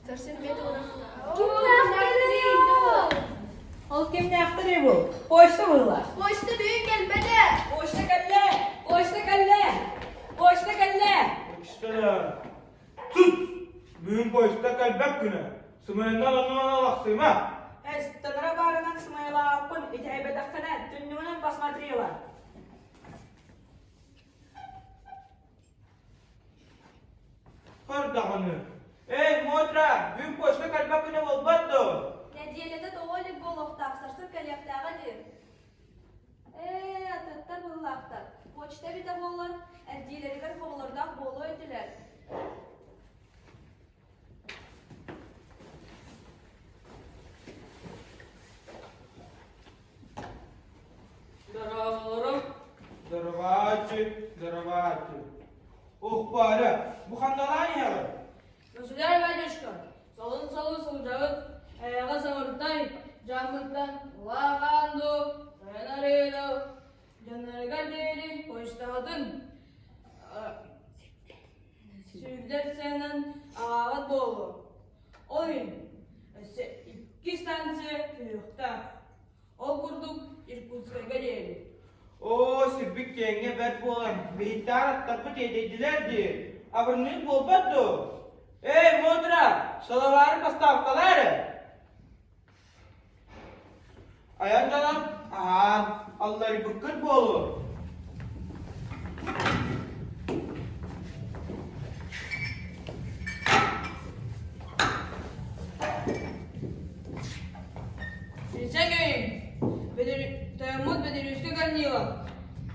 Сарсын бэт Кимнээх кэллиҥ? Ол кимнээхтэрий бу? Почта быһыылаах. Почта бүгүн кэлбэтэ. Почта кэллэ! Почта кэллэ! Почта кэллэ! Почта Тут! Бүгүн почта кэлбэт күнэ. Сымыйаннан оннунан алахсыма. Эс, танара баарынан сымыйалаабыппын итэҕэйбэтэххинэ түннүгүнэн посмотрела. Көр даҕаны. Эй, Мотра, бүгүн почта кэлбэт күнэ буолбат дуо? Нэдиэлэтэ тоҕо илик буолуохтаах, сарсын кэлиэхтээҕэ дии. Ээ, атыттар быһыылаахтар. Почта эбитэ буоллар, эрдиилэригэр оҕолордоох буолуо этилэр. Здорово. Здоровачи, здоровачи. Ох, Варя, бу ханналаан иһэҕин? Государь батюшка, солун-солун сылдьабыт, эйэҕэ самыртай, дьаммыттан улахан дуу, тойон арыы дуу, дьонноругар диэри почтаҕытын сүүрдэр сыанан аҕаабат буолуо. Ол иһин өссө икки станция түһүөхтээх. Ол курдук Иркутскайга диэри. Оо, сирбит киэҥҥэ бэрт буолан, биһиттээр аттарбыт иэдэйдилэр дии. Абырныыр буолбат дуо? Эй, Мудра, шаловары поставкалаа эрэ. Айан дьонон аһаан, алларыйбыккыт буолуо. Сергей, Тойоммут Бөдүрүүскэ Корнилов,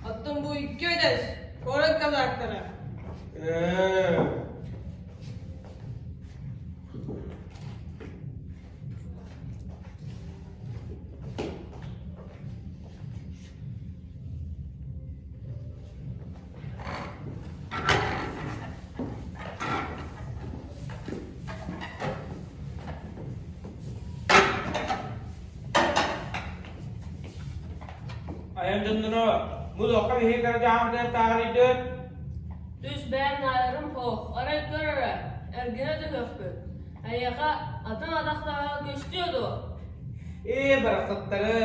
оттон бу икки өтөс куорат казактара. Ээ, Айан дьонноро, бу лохха биһиги кырдьаҕамытыгар таарыйдыт. Түс бэйэм наайарым суох, арай көр эрэ, эргинэ түһүөхпүт. Эйиэхэ атын атахтааҕа көстүө дуо? Ээ, барахсаттары,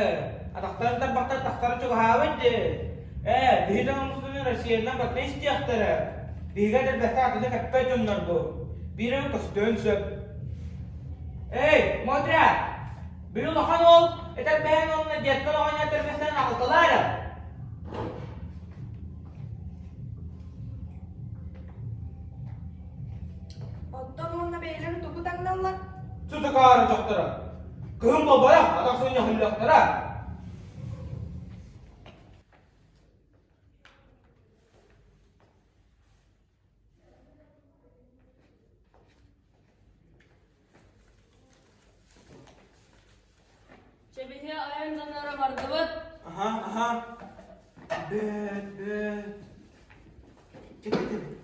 атахтарын тарбахтар тахсара чугаһаабыт дии. Ээ, биһи дьон Россиянан барытын истиэхтэрэ. Биһиги этэрбэскэ атыны кэппэт дьоннор бу. Биир эмэ көстүөн сөп. Эй, Мотря! Били улахан уол этэрбэһин уонна детка оҕонньор этэрбэстэн аҕалталаа эрэ. Оттон уонна бэйэлэрин тугу таҥналлар? Сутукаары дьохторо. Кыһын буолбатах, атах сунньахыллыахтара. Чэбиһи айан дьонноро бардыбыт. Аха, аха. Бэт, бэт. Кэтэтэбит.